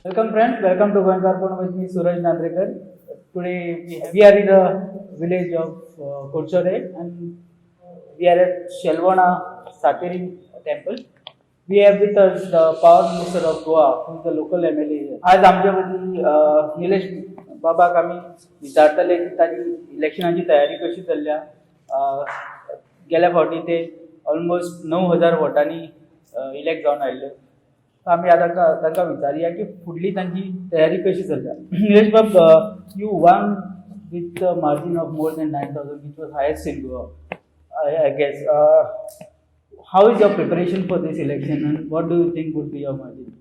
Welcome friends, welcome to Goenkarpon with me, Suraj Nandrekar. Today we are in the village of Curchorem and we are at Shelvana Sateri temple. We have with us the power minister of Goa, who is the local MLA here. आज आमच्या मदीं निलेश बाबाक आमी विचारतले की ताजी इलेक्शनाची तयारी कशी चल्ल्या. गेल्या फावटी ते ऑलमोस्ट 9000 वोटांनी इलेक्ट जावन आयिल्ले. आमी आतां तांकां विचारुया की फुडली तांची तयारी कशी चल्ल्या. निलेश बाब, you won with margin of more than 9000, which was highest in Goa, I guess. How is your preparation for this election and what do you think would be your margin?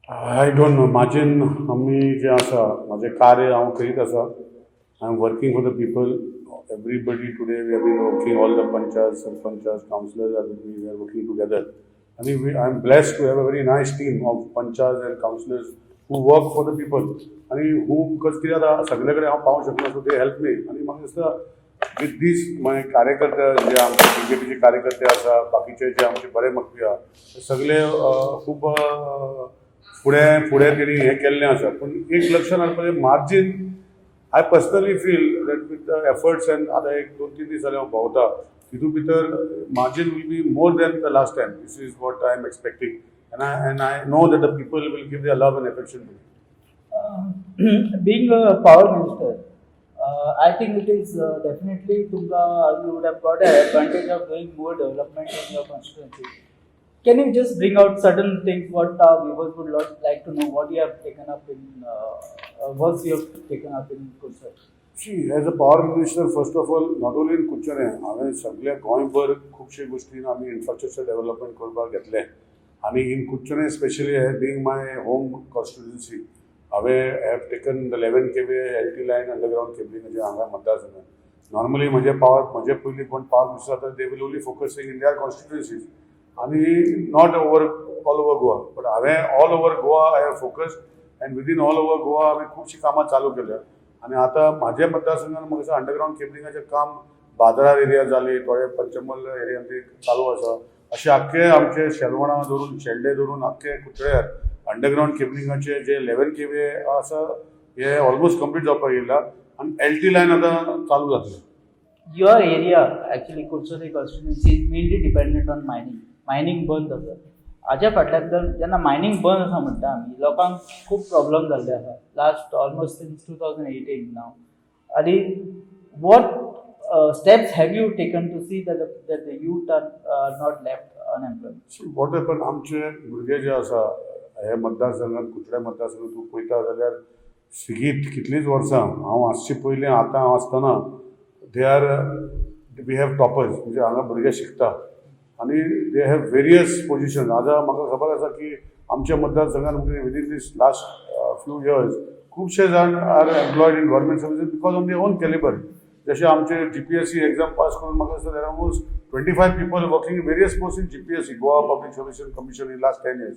I don't know margin. आमी जें आसा, म्हाजें कार्य हांव करीत आसा. I am working for the people. Everybody today we have been working, all the panchas, sarpanchas, councillors are with me. We are working together आनी I am blessed to have a very nice team of panchas and councillors who work for the people आनी हू, because कितें जाता, सगळे कडेन हांव पावूंक शकना, so they help me. आनी म्हाका दिसता विथ दीस मागीर कार्यकर्ते जे आमचे बीजेपीचे कार्यकर्ते आसा, बाकीचे जे आमचे बरे मागपी आहा, ते सगळे खूब फुडें फुडें तेणी हें केल्लें आसा. पूण एक लक्षात हाडपाचें, margin, I personally feel that with the efforts and आतां एक दोन तीन दीस जाले हांव भोंवता, तितूंत भितर margin will be more than the last time. This is what I am expecting and I know that the people will give their love and affection to. Being a power minister, I think it is definitely तुमकां you would have got an advantage of doing more development in your constituency. Can you just bring out certain things what our viewers would like to know, what you have taken up in works you have taken up in Curchorem? See, as a power minister, first of all, not only in Curchorem, हांवें सगळ्या गोंयभर खुबशे गोश्टीन आमी infrastructure development करपाक घेतलें आनी in Curchorem specially, being my home constituency, हांवें have taken the 11 kV LT line underground केबलिंगाचें हांगा मतदारसंघात. नॉर्मली म्हजे पावर, म्हजे पयलीं कोण पावर मिनिस्टर आतां, they will only focusing in their constituencies आनी not over all over Goa, but हांवें all over Goa I have focused and within all over Goa हांवें खुबशीं कामां चालू केल्या. आनी आतां म्हाज्या मतदारसंघात म्हाका दिसता अंडरग्रावंड केबलिंगाचें काम बाजारार एरिया जाली, थोडे पंचमल एरियान ती चालू आसा. अशें आख्खे आमचे शेलवणा धरून, शेल्डे धरून आख्खे कुंकळ्यार अंडरग्रावंड केबलिंगाचे जे 11 केवी आसा, हे ऑलमोस्ट कंप्लीट जावपाक येयला आनी एल टी लायन आतां चालू जातलें. Your area, actually Curchorem constituency, is mainly dependent on mining. Mining बंद आसा. हाज्या फाटल्यान जर जेन्ना मायनींग बंद आसा म्हणटा आमी, लोकांक खूब प्रॉब्लम जाल्ले आसा last almost since 2018 now. आनी what steps have you taken to see that the youth are not left unemployed? What happen, आमचे भुरगे जे आसा हे मतदारसंघात, कुंकळ्ळे मतदारसंघात तूं पळयता जाल्यार सेगीत कितलींच वर्सां हांव आसचे पयलीं, आतां हांव आसतना, they are we have toppers. म्हणजे हांगा भुरगे शिकता आनी they have various position. आतां म्हाका खबर आसा की आमच्या मतदारसंघात within this last few years खुबशे जाण are employed in government services because of their own caliber. जशे आमचे जीपीएससी एक्झाम पास करून म्हाका दिसता there almost 25 people working in various post in GPSC, Goa Public Service Commission, in last 10 years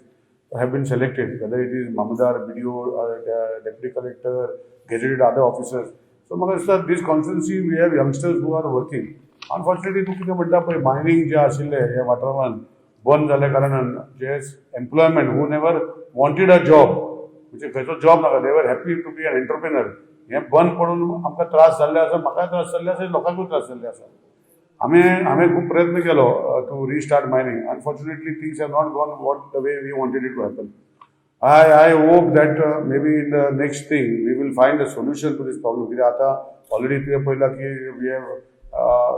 have been selected, whether it is Mamlatdar, BDO, Deputy Collector, gazetted other officers. So म्हाका दिसता this constituency we have youngsters who are working. Unfortunately, तूं कितें म्हणटा पळय, mining जें आशिल्लें ह्या वाठारांत बंद जाल्या कारणान जे employment, who never wanted a job, म्हणजे खंयचो जॉब नाका, they were happy to be an entrepreneur, हें बंद पडून आमकां त्रास जाल्ले आसा. म्हाकाय त्रास जाल्ले आसा, लोकांकूय त्रास जाल्ले आसा. आमी हांवें खूब प्रयत्न केलो to restart mining. Unfortunately, things have not gone what the way we wanted it to happen. I hope that maybe in the next thing we will find a solution to this problem. कित्याक आतां already तुवें पळयलां की we have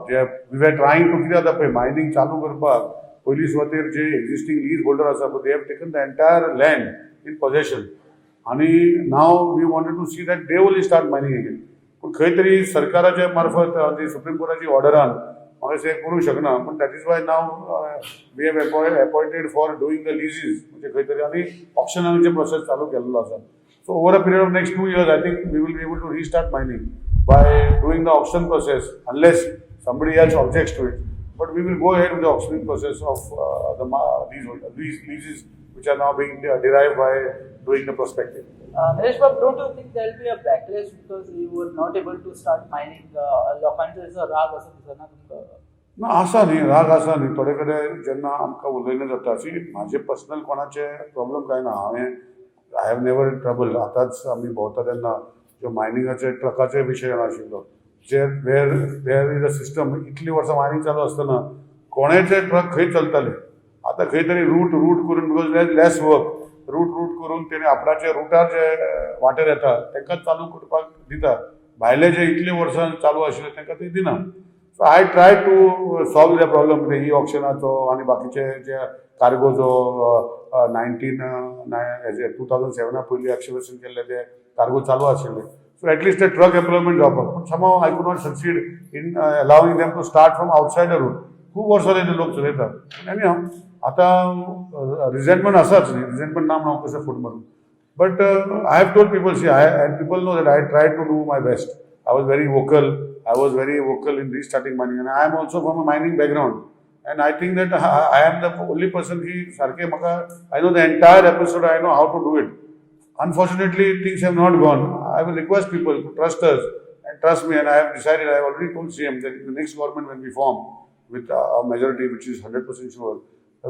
J we are trying to, कितें जाता पळय, mining चालू करपाक पयली सुवातेर जे एक्झिस्टींग लीज होल्डर आसा पळय, they have taken the entire land in possession आनी now we wanted to see that they only start mining again. पूण खंय तरी सरकाराच्या मार्फत जी सुप्रीम कोर्टाची ऑर्डरान म्हाका दिसता हें करूंक शकना. पूण that is why now we have appointed for doing the leases, म्हणजे खंय तरी आनी ऑक्शनाचे प्रोसेस चालू केल्लो आसा. So over a period of next 2 years, I think we will be able to restart mining by doing the auction process, unless somebody else objects to it. But we will go ahead with the auctioning process of these leases which are now being derived by doing the prospecting. Nilesh Bab, don't you think there will be a backlash because you were not able to start mining? लोकांचो असो राग असो दिसना तुमकां? ना, आसा न्ही, राग आसा न्ही. थोडे कडेन जेन्ना आमकां उलयणें जाता, सी, म्हाजे पर्सनल कोणाचे प्रॉब्लम कांय ना. हांवें I have never trouble. आतांच आमी भोंवता तेन्ना जो मायनिंगाचे ट्रकाचे विशय आशिल्लो, जे where there is a system, इतलीं वर्सां मायनींग चालू आसतना कोणाचे ट्रक खंय चलताले. आतां खंय तरी रूट करून, because less work, route करून तेणी आपणाचे रुटार जे वाटेर येता तांकां चालू करपाक दिता. भायले जे इतली वर्सां चालू आशिल्ले तांकां ते दिना. So I try to solve the problem, ते ई ऑक्शनाचो आनी बाकीचे जे कार्गोचो नायन्टीन हेजे 2007 पयलीं एक्सकेवेशन केल्ले ते कार्गो चालू आशिल्ले. सो एटलिस्ट ते ट्रक एम्प्लॉयमेंट जावपाक. पूण somehow I could not succeed in allowing them to start from outside the route. खूब वर्सां जाली लोक चलयतात आनी हांव आतां रिझेंटमेंट आसाच न्ही, रिझेंटमेंट ना म्हणून हांव कशें फट मारूं? But I have told people, see, I and people know that I try to do my best. I was very vocal. I was very vocal in restarting mining, and I am also from a mining background. And I think that I am the only person की सारखे म्हाका, I know the entire episode, I know how to do it. Unfortunately, things have not gone. I will request people to trust us and trust me, and I have decided, I have already told CM that in the next government when we form with a majority which is 100% sure,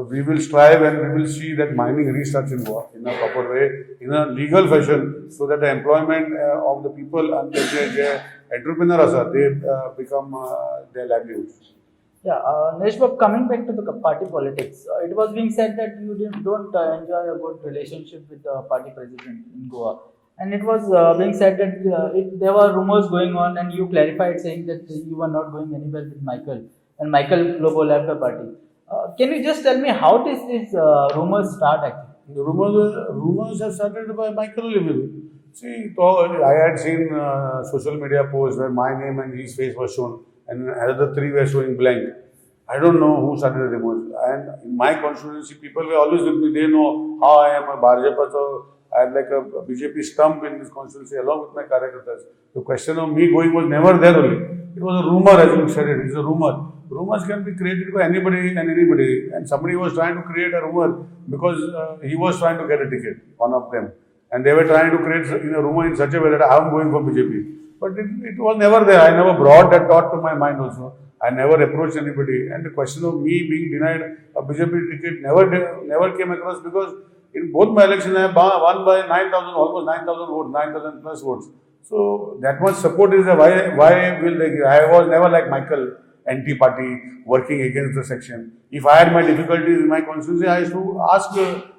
we will strive and we will see that mining restarts in Goa in a proper way, in a legal fashion, so that the employment of the people and the J entrepreneur आसा, they become their livelihoods. Yeah, Naresh Bab, coming back to the party politics, it was being said that you didn't, don't enjoy a good relationship with the party president in Goa. And it was being said that there were rumors going on, and you clarified saying that you were not going anywhere with Michael, and Michael Lobo left the party. Can you just tell me how did these rumors start actually? The rumors have started by Michael only maybe. See, though I had seen social media posts where my name and his face was shown, and another three were showing blank. I don't know who started the rumors. And in my constituency, people were always with me. They know how I am a Bhajapa, so I am like a BJP stump in this constituency along with my karyakartas. The question of me going was never there only. It was a rumor, as you said it. It's a rumor. Rumors can be created by anybody and anybody. And somebody was trying to create a rumor because he was trying to get a ticket, one of them. And they were trying to create rumor in such a way that I am going for BJP. But it was never there. I never brought that thought to my mind also. I never approached anybody. And the question of me being denied a BJP ticket never came across, because in both my elections I have won by 9,000, almost 9,000 votes, 9,000 plus votes. So that much support is there. Why will they give? I was never like Michael, anti-party, working against the section. If I had my difficulties in my constituency, I used to ask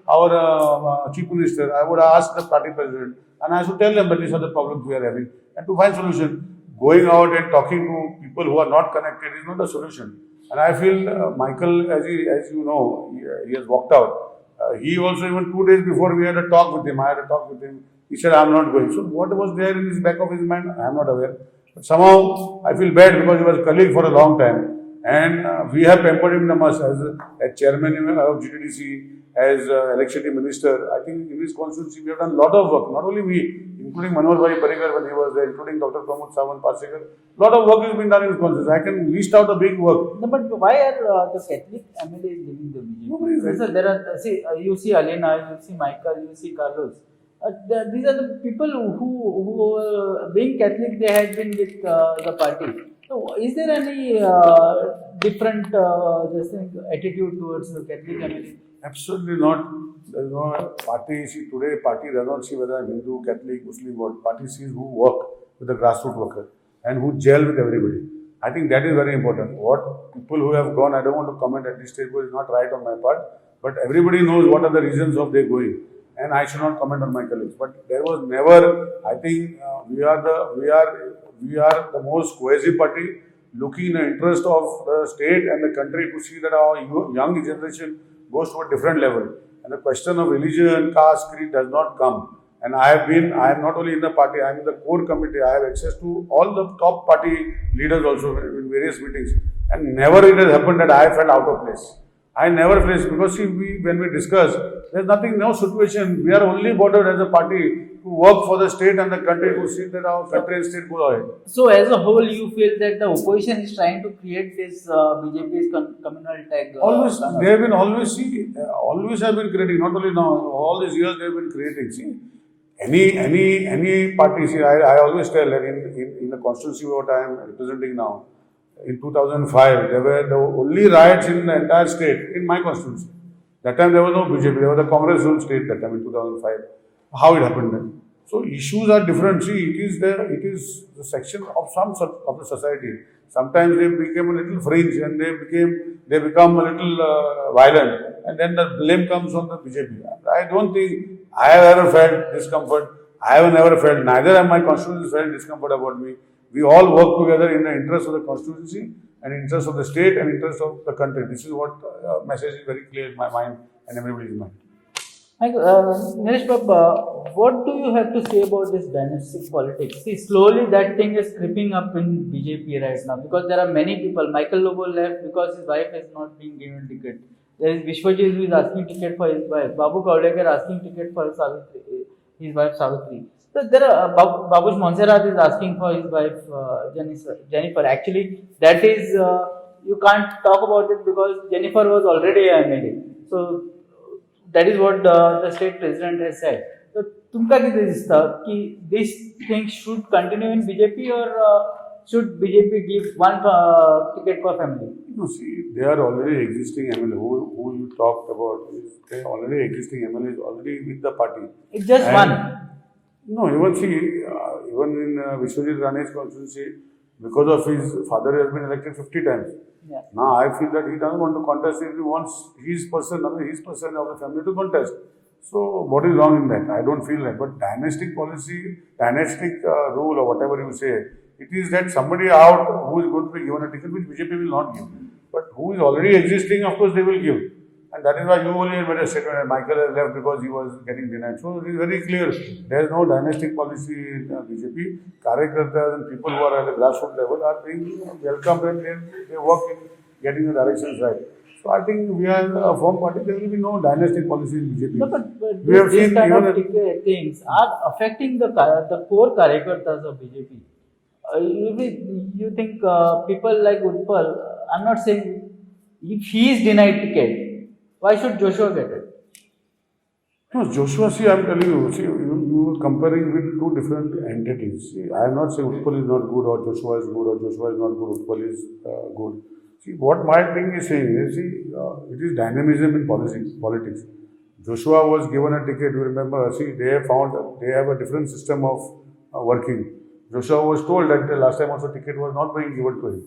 our chief minister, I would ask the party president, and I should tell them that these are the problems we are having, and to find solution. Going out and talking to people who are not connected is not a solution. And I feel Michael, as you know, he has walked out. He also, even 2 days before we had a talk with him, I had a talk with him. He said, I am not going. So what was there in his back of his mind, I am not aware. But somehow I feel bad because he was a colleague for a long time. And we have pampered him the most as chairman of GTDC, as electricity minister. I think in his constituency we have done a lot of work. Not only me, including Manohar Bhai Parrikar when he was there, including Dr. Pramod Sawant Parsekar. A lot of work has been done in his constituency. I can list out a big work. No, but why are the Catholic MLAs leaving the BJP? Nobody is. So there are, see, you see Alena, you see Michael, you see Carlos. These are the people who being Catholic, they had been with the party. So is there any different this thing, attitude towards the Catholic MLA? Absolutely not. There is no party. See, today party does not see whether I'm Hindu, Catholic, Muslim, what. Party sees who work with the grassroots worker and who gel with everybody. I think that is very important. What people who have gone, I don't want to comment at this stage because it's not right on my part, but everybody knows what are the reasons of their going. And I should not comment on my colleagues. But there was never, I think we are the most cohesive party, looking in the interest of the state and the country to see that our young generation goes to a different level. And the question of religion, caste, creed does not come. And I am not only in the party, I am in the core committee. I have access to all the top party leaders also in various meetings. And never it has happened that I felt out of place. I never feel, because see, when we discuss, there is nothing, no situation. We are only bothered as a party to work for the state and the country to see that our country and state go ahead. So as a whole, you feel that the opposition is trying to create this BJP's communal tag? Always, they have been always, see, always have been creating, not only now, all these years they have been creating. See, any party, see, I always tell that in the constituency what I am representing now, in 2005, there were the only riots in the entire state, in my constituency. That time there was no BJP, there was the Congress ruled state that time in 2005. How it happened then? So issues are different. See, it is the section of some of the society. Sometimes they became a little fringe and they become a little violent, and then the blame comes on the BJP. I don't think I have ever felt discomfort. I have never felt, neither have my constituents felt discomfort about me. We all work together in the interest of the constituency and interest of the state and interest of the country. This is what message is very clear in my mind and everybody's mind. Like, Nilesh Bab, what do you have to say about this dynastic politics? See, slowly that thing is creeping up in BJP right now because there are many people. Michael Lobo left because his wife has not been given ticket. There is Vishwajit who is asking ticket for his wife. Babu Kavlekar asking ticket for Savitri, his wife Savitri. So there are Babush Monserrat is asking for his wife Jennifer. Actually, that is you can't talk about it because Jennifer was already a MLA. So that is what the state president has said. So तुमकां कितें दिसता की this thing should continue in BJP or should BJP give one ticket per family? No, see, they are already existing MLA. Who you talked about is they already existing MLA is already with the party. It's just And- one. No, even see, even in Vishwajit Rane's constituency, because of his father has been elected 50 times. Yeah. Now I feel that he doesn't want to contest. He wants his person, I mean, his person of the family to contest. So what is wrong in that? I don't feel that. But dynastic policy, dynastic rule or whatever you say, it is that somebody out who is going to be given a ticket, which BJP will not give. But who is already existing, of course, they will give. And that is why you only made a statement that Michael has left because he was getting denied. So it is very clear, there is no dynastic policy in BJP. Karyakartas and people who are at the grassroots level are being welcomed and they work in getting the directions right. So I think we are a firm party. There will be no dynastic policy in BJP. No, but We have these seen kind even of things are affecting the core karyakartas of BJP. You think people like Utpal, I'm not saying if he is denied ticket, why should Joshua get it? No, Joshua, see, I'm telling you, see, you are comparing with two different entities. See, I am not saying Utpal is not good or Joshua is good or Joshua is not good, Utpal is good. See, what my thing is saying is, see, it is dynamism in politics. Joshua was given a ticket, you remember, see, they have found, they have a different system of working. Joshua was told that the last time also ticket was not being given to him.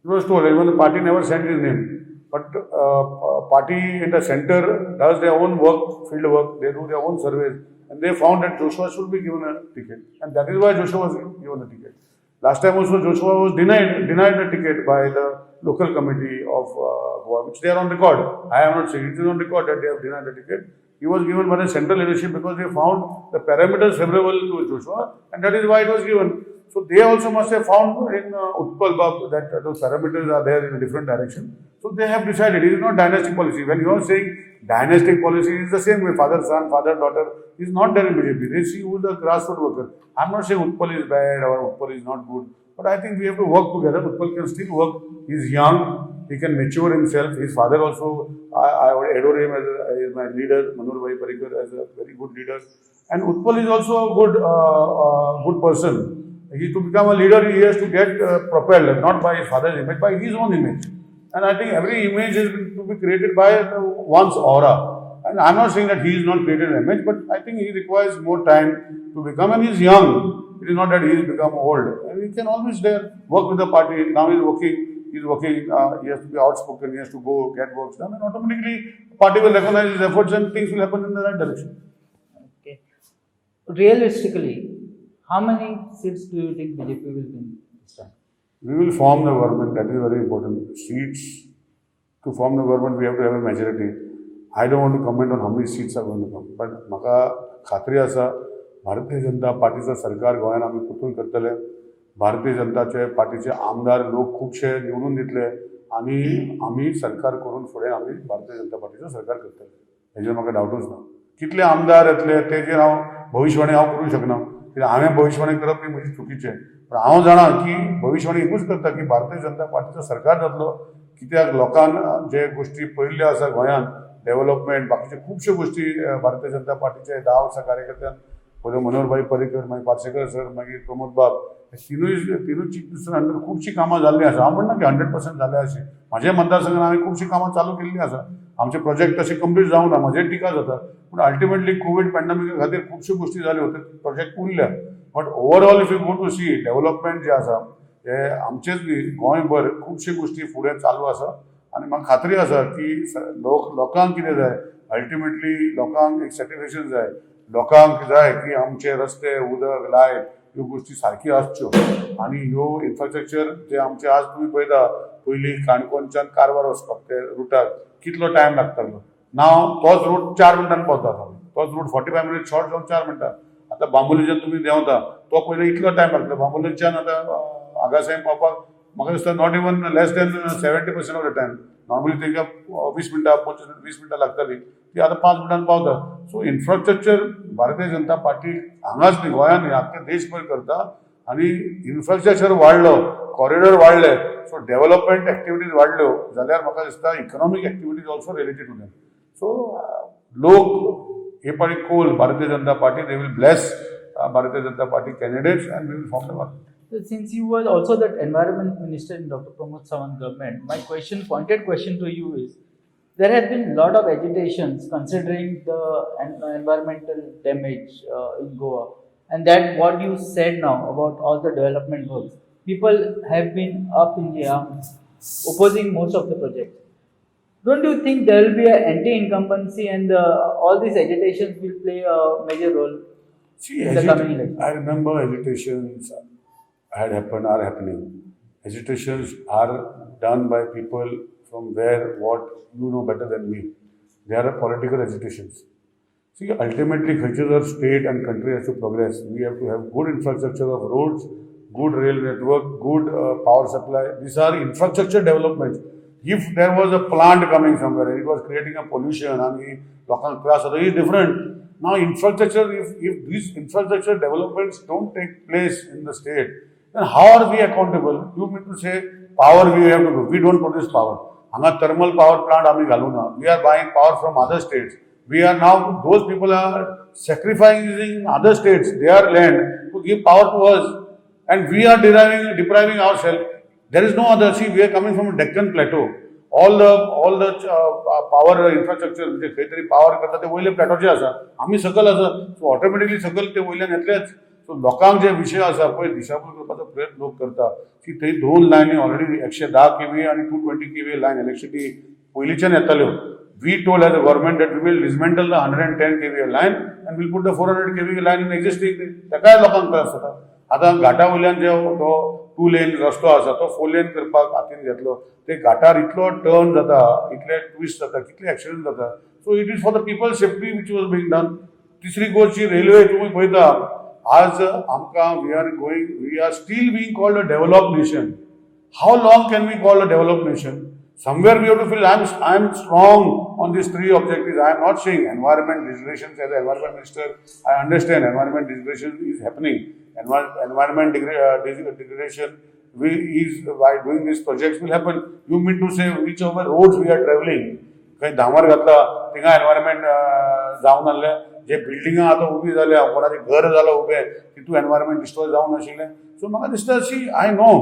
He was told, even the party never sent his name. But party in the center does their own work, field work, they do their own surveys, and they found that Joshua should be given a ticket. And that is why Joshua was given a ticket. Last time also Joshua was denied the ticket by the local committee of Goa, which they are on record. I am not saying it is on record that they have denied the ticket. He was given by the central leadership because they found the parameters favorable to Joshua, and that is why it was given. So they also must have found in Utpal Bab that those parameters are there in a different direction. So they have decided it is not dynastic policy. When you are saying dynastic policy, it is the same way father, son, father, daughter is not there in BJP. They see who the grassroots worker. I am not saying Utpal is bad or Utpal is not good, but I think we have to work together. Utpal can still work. He is young. He can mature himself. His father also, I would adore him as my leader, Manohar Bhai Parrikar, as a very good leader. And Utpal is also a good person. He, to become a leader, he has to get propelled, not by his father's image, by his own image. And I think every image is to be created by one's aura. And I'm not saying that he is not created an image, but I think he requires more time to become, and he's young. It is not that he has become old. And he can always there work with the party. Now he's working. He's working, he has to be outspoken, he has to go get work done, and automatically the party will recognize his efforts and things will happen in the right direction. Okay. Realistically, how many seats do you think BJP will win this time? We will form the government, that is very important. Seats, to form the government, we have to have a majority. I don't want to comment on how many seats are going to come, but म्हाका खात्री आसा भारतीय जनता पार्टीचो सरकार गोंयांत आमी परतून करतले. भारतीय जनताचे पार्टीचे आमदार लोक खुबशे निवडून दितले आनी आमी सरकार करून फुडें आमी भारतीय जनता पार्टीचो सरकार करतले, हेजेर म्हाका डावटूच ना. कितले आमदार येतले तेजेर हांव भविश्यवाणी हांव करूंक शकना, कित्याक हांवें भविश्यवाणी करप ही म्हजी चुकीचें. पण हांव जाणा की भविश्यवाणी एकूच करता की भारतीय जनता पार्टीचो सरकार जातलो, कित्याक लोकांक जे गोश्टी पळयल्ल्यो आसा गोंयांत डेव्हलपमेंट बाकीच्यो खुबश्यो गोश्टी भारतीय जनता पार्टीचे 10 वर्सां कार्यकर्त्यान पयलो मनोहर भाई पर्रीकर, मागीर पार्सेकर सर, मागीर प्रमोद बाब, हे तिनूय चीफ मिनिस्टर अंडर खुबशीं कामां जाल्लीं आसा. हांव म्हणना की 100% जाल्या अशीं, म्हाज्या मतदारसंघान हांवें खुबशीं कामां चालू केल्लीं आसा. आमचे प्रोजेक्ट तशे कंप्लीट जावंक ना, म्हजेर टिका जाता, पूण अल्टिमेटली कोवीड पॅन्डमिका खातीर खुबश्यो गोश्टी जाल्यो, ते प्रोजेक्ट उरल्या. But overall if you go to see, development जे आसा हे आमचेच न्ही, गोंयभर खुबश्यो गोश्टी फुडें चालू आसा. आनी म्हाका खात्री आसा की लोक, लोकांक कितें जाय, अल्टिमेटली लोकांक एक सॅटिस्फेक्शन जाय. लोकांक जाय की आमचे रस्ते, उदक, लायट ह्यो गोश्टी सारक्यो आसच्यो. आनी ह्यो इन्फ्रास्ट्रक्चर जे आमचे आज तुमी पळयता, पयलीं काणकोणच्यान कारवार वचपाक ते रुटार कितलो टायम लागतालो, नाव तोच रूट 4 मिनटान पावता. आमी तोच रूट 45 मिनीट शॉर्ट जावन 4 मिनटां. आतां बांबोलीच्यान तुमी देंवता, तो पयलीं इतलो टायम लागता, बांबोलीच्यान आतां आगासाहेब पावपाक म्हाका दिसता not even less than 70% of the time. Normally तांकां 20 मिनटां, 25, 20 मिनटां लागताली, ती आतां 5 मिनटान पावता. So infrastructure Bharatiya Janata party हांगाच न्ही, गोंयांत न्ही, आख्खे देशभर करता. आनी इन्फ्रास्ट्रक्चर वाडलो, कॉरिडॉर वाडले, सो डेव्हलपमेंट एक्टिविटीज वाडल्यो जाल्यार म्हाका दिसता economic activities also related to them. So लोक हे पाटी कोल Bharatiya Janata party, they will bless Bharatiya Janata Party candidates and we will form the government. So since you were also that environment minister in Dr. Pramod Sawant government, my question, pointed question to you is, there has been a lot of agitations considering the environmental damage in Goa, and that what you said now about all the development works, people have been up in the arms opposing most of the projects. Don't you think there will be an anti-incumbency and all these agitations will play a major role See, in the coming election? I remember agitations had happened, are happening. Agitations are done by people from where, what, you know better than me. They are political agitations. See, ultimately, खंयचे जर state and country has to progress, we have to have good infrastructure of roads, good rail network, good power supply. These are infrastructure developments. If there was a plant coming somewhere and it was creating a pollution आणि लोकांक त्रास जाता, is different. Now infrastructure, if these infrastructure developments don't take place in the state, then how are we accountable? You mean to say power we have to do? We don't produce power. हांगा thermal power plant आमी घालूना. We are buying power from other states. We are now, those people are sacrificing other states, their land, to give power to us, and we are deriving depriving ourselves. There is no other. See, we are coming from a Deccan Plateau. All the power infrastructure, म्हणजे खंय तरी power करता ते वयले प्लॅटोचे आसा, आमी सकयल आसा. सो ऑटोमॅटिकली सकयल ते वयल्यान येतलेच. सो लोकांक जे विशय आसा पळय, दिशाभूल करपाचो प्रयत्न लोक करता की थंय दोन लायनी ऑलरेडी 110 केवी आनी 220 केवी लायन इलेक्ट्रिसिटी पयलींच्यान येताल्यो. We told as a government that we will dismantle the 110 kV line and we'll put the 400 kV line in existing. ताकाय लोकांक त्रास जाता. आतां घाटा वयल्यान जे तो टू लेन रस्तो आसा, तो फोर लेन करपाक हातीन घेतलो. ते घाटार इतलो टर्न जाता, इतले ट्विस्ट जाता, कितले एक्सिडंट जाता. So it is for the people safety which was being done. तिसरी गोश्ट जी रेल्वे तुमी पळयता, आज आमकां we are still being called a developed nation. How long can we call a developed nation? Somewhere we have to feel I'm strong on these three objectives. I am not saying environment degradation. As an environment minister, I understand environment degradation is happening. Environment degradation we is by doing these projects will happen. You mean to say whichever roads we are traveling, खंय धांवर घातला थिंगा environment जावन नासलें? जे बिल्डिंगां आतां उबी जाल्या, कोणाचें घर जालां उबें, तितून एनवायरमेंट डिस्ट्रॉय जावं नाशिल्लें? सो म्हाका दिसता, सी, I know,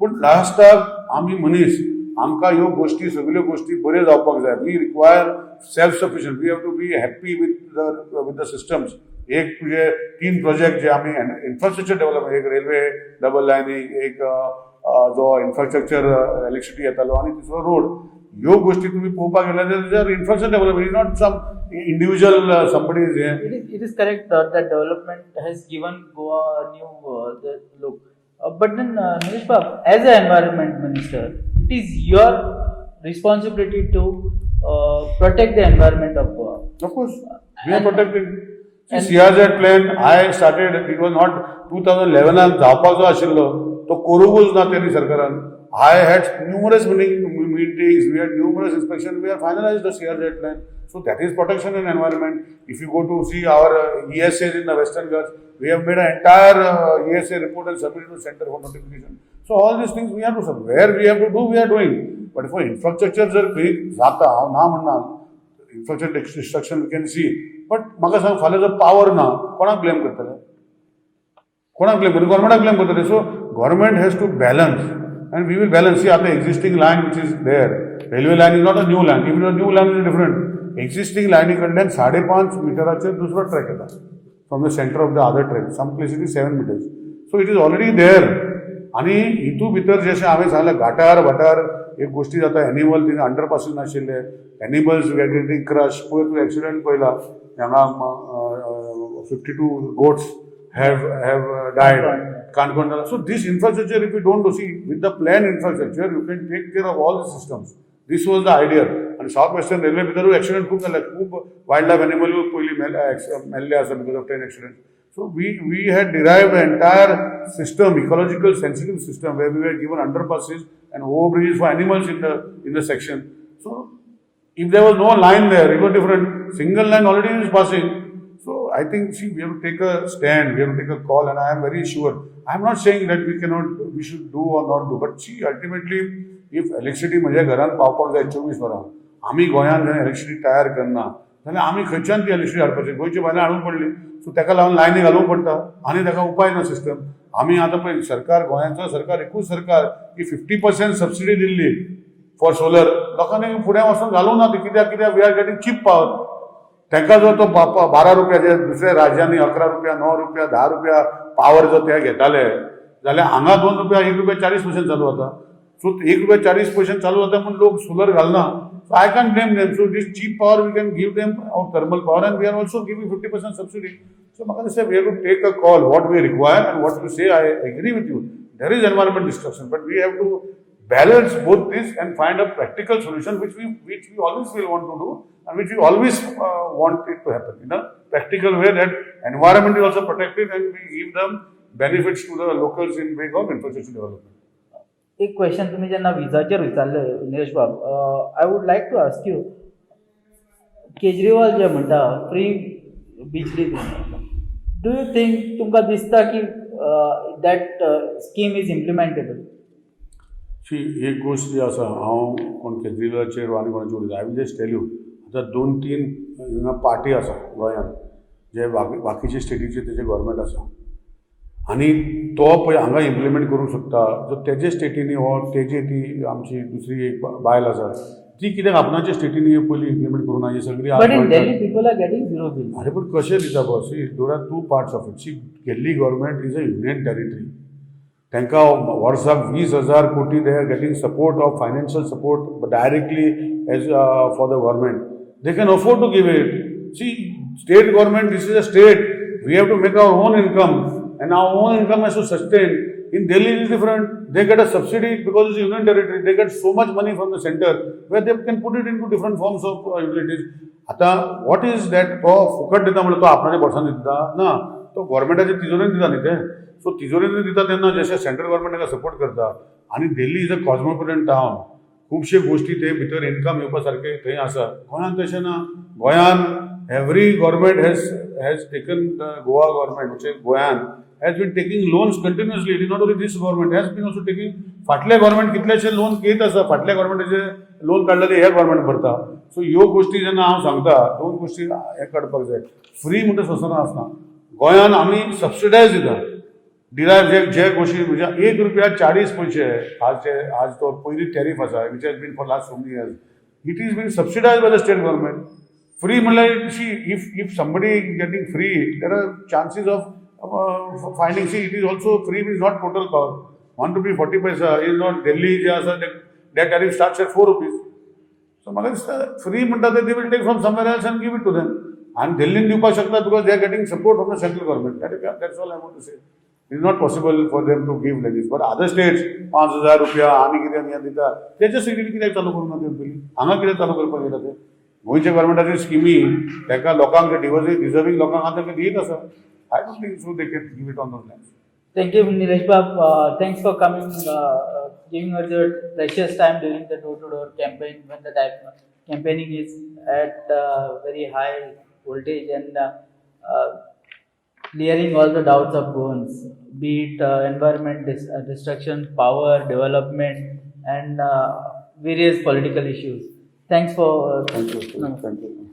पूण लास्टाक आमी मनीस, आमकां ह्यो गोश्टी, सगल्यो गोश्टी बऱ्यो जावपाक जाय. We require self sufficient. We have to be happy with the systems. एक तुजे तीन प्रोजेक्ट जे आमी इन्फ्रास्ट्रक्चर डेव्हलपमेंट, एक रेल्वे डबल लायनींग, एक जो इन्फ्रास्ट्रक्चर इलेक्ट्रिसिटी येतालो आनी तिसरो रोड. ह्यो गोश्टी तुमी पळोवपाक गेल्यार जाल्यार infrastructure development is not some individual somebody is हें. It is correct that development has given Goa a new the look. But then, Nilesh Bab, as an environment minister, it is your responsibility to protect the environment of Goa. Of course, we are protecting. See, CRZ plan, I started, it was not 2011 जावपाचो आशिल्लो, तो करूंकूच ना तेणी सरकारान. I had numerous meetings, we had numerous inspection, we are finalize the CRZ plan. So that is protection and environment. If you go to see our ESA in the Western Ghats, we have made an entire ESA report and submitted to center for notification. So all these things we have to submit. Where we have to do, we are doing. But for infrastructure जर खंय जाता, हांव ना म्हणना, infrastructure destruction we can see, but म्हाका सांग, फाल्यां जर पावर ना, कोणाक ब्लेम करतले? कोणाक ब्लेम करतले? गव्हर्मेंटाक ब्लेम करतले. So government has to balance and we will balance. See, आतां existing line which is there. Railway line is not a new line. Even a new line is different. Existing लायनी कडल्यान 5.5 मिटराचेर दुसरो track येता from the center of the other track. Some place it is 7 meters, so it is already there. आनी हितू भितर जशें हांवें सांगलें, घाटार वाटार एक गोश्टी जाता, एनिमल थिंगा अंडरपासीस नाशिल्ले, एनिमल्स गेटींग क्रश. पयर तूं एक्सिडंट पळयला हांगा, 52 goats have died. Canacona. So this infrastructure, if you don't do, see, with the plan infrastructure you can take care of all the systems. This was the idea. आनी south western railway भितरूय accident खूब जाले, खूब wild life एनिमलूय पयलीं मेल्ले आसा because of train accident. So we had derived entire system, ecological sensitive system, where we were given underpasses and overbridges for animals in the section. So if there was no line there, it was different. Single line already is passing. So I think, see, we have to take a stand, we have to take a call, and I am very sure. I am not saying that we cannot, we should do or not do, but see, ultimately, if electricity म्हज्या घरान पावपाक जाय 24 वरां, आमी गोंयांत जर electricity तयार करना जाल्यार आमी खंयच्यान ती इलेक्ट्रिसिटी हाडपाची? गोंयचे भायल्यान हाडूंक पडली. सो ताका लागून लायनी घालूंक पडटा आनी ताका उपाय ना सिस्टम. आमी आतां पळय सरकार, गोंयांचो सरकार, एकूच सरकार की 50% सबसिडी दिल्ली फॉर सोलर. लोकांनी फुडें वचून घालूंक ना ती. कित्याक? कित्याक we are getting cheap power. तांकां जर तो 12 रुपया, जे दुसऱ्या राज्यांनी 11 रुपया, 9 रुपया, 10 रुपया पावर जर ते घेताले जाल्यार हांगा 2 रुपया, 1 रुपया 40 पयशे चालू जाता. सो 1 रुपया 40 पयशे चालू जाता म्हूण लोक सोलर घालना. So I can blame them. So this cheap power we can give them of thermal power, and we are also giving 50% subsidy. So म्हाका दिसता we have to take a call what we require. And what you say, I agree with you, there is environment destruction, but we have to balance both this and find a practical solution, which we always will want to do and which we always want it to happen in a practical way, that environment is also protected and we give them benefits to the locals in way of infrastructure development. एक question, तुम्ही जेन्ना विजाचेर विचारलें निलेश बाब, I would like to ask you, Kejriwal जे म्हणटा free Bijli, do you think, तुमकां दिसता की that scheme is implementable? See, एक गोश्ट जी आसा, हांव कोण केजरीवालाचेर आनी कोणाचेर उलयता, I will just tell you, आतां दोन तीन हिंगा पार्टी आसा गोंयांत, जे बाकी बाकीचे स्टेटीचे तेजे गव्हर्मेंट आसा आनी तो पळय हांगा इम्प्लिमेंट करूंक सोदता. जर तेजे स्टेटींनी हो तेजी ती आमची दुसरी एक बायल आसा, ती कित्याक आपणाच्या स्टेटींनी पयलीं इम्प्लिमेंट करूं ना ही सगळी? But in Delhi people are getting zero bill. अरे, पण कशें दिता boss? See, there are two parts of it. See, Delhi government is a union territory. तांकां वर्साक 20,000 कोटी they are getting support of financial support directly as for the government. They can afford to give it. See, state government, this is a state, we have to make our own income and our own income has to sustain. In Delhi is different. They get a subsidy because it's union territory. They get so much money from the center where they can put it into different forms of utilities. आता what is that, तो फुकट दिता म्हणल्यार तो आपणाच्या बोल्सान दिता ना, तो गव्हर्मेंटाच्या तिजोरेन दिता न्ही ते. सो तिजोरेन दिता तेन्ना जशें सेंट्रल गव्हर्मेंट ताका सपोर्ट करता आनी Delhi is a cosmopolitan town, खुबशे गोश्टी ते भितर इन्कम येवपा सारके थंय आसा. गोंयांत तशें ना. गोंयांत every government has taken, the Goa government, म्हणजे गोंयान has been taking loans continuously. It is not only this government has been also taking. फाटले गव्हर्मेंट कितलेशे लोन घेत आसा. फाटल्या गव्हर्मेंटाचे लोन काडलेले हे गव्हर्मेंट भरता. सो ह्यो गोश्टी जेन्ना हांव सांगता, दोन गोश्टी हे काडपाक जाय. फ्री म्हणटा संवसारान आसना. गोंयान आमी सबसिडायज दिता डिरायव जे जे गोश्टी, म्हणजे 1 रुपया 40 पयशे आज जे आज तो पयली टॅरीफ आसा, which has been for last so many years, it is been subsidise by the state government. Free म्हणल्यार, see, if somebody getting free, there are chances of finding. See, it is also free is not total power. 1 rupee 40 paisa is not. Delhi जे आसा, that tariff starts at 4 rupees. So म्हाका दिसता free म्हणटा ते they will take from somewhere else and give it to them. आनी दिल्लीन दिवपाक शकता because they are getting support from the central government. That's all I want to say. It is not possible for them to give like this, but other states 5,000 रुपया आनी कितें हें दिता. तेच्या स्टेटीन कित्याक चालू करूंक ना ते पयलीं? हांगा कित्याक चालू करपाक येता ते? गोंयच्या गव्हर्मेंटाच्यो स्किमी ताका लोकांक डिजर्वींग लोकांक आतां ते दित आसा. I don't think so they can give it on those lines. Thank you, Nilesh Bab. Thanks for coming, giving us your precious time during the door-to-door campaign when the time campaigning is at very high voltage and clearing all the doubts of Goans, be it environment destruction, power, development, and various political issues. Thanks for. Thank you, thank you.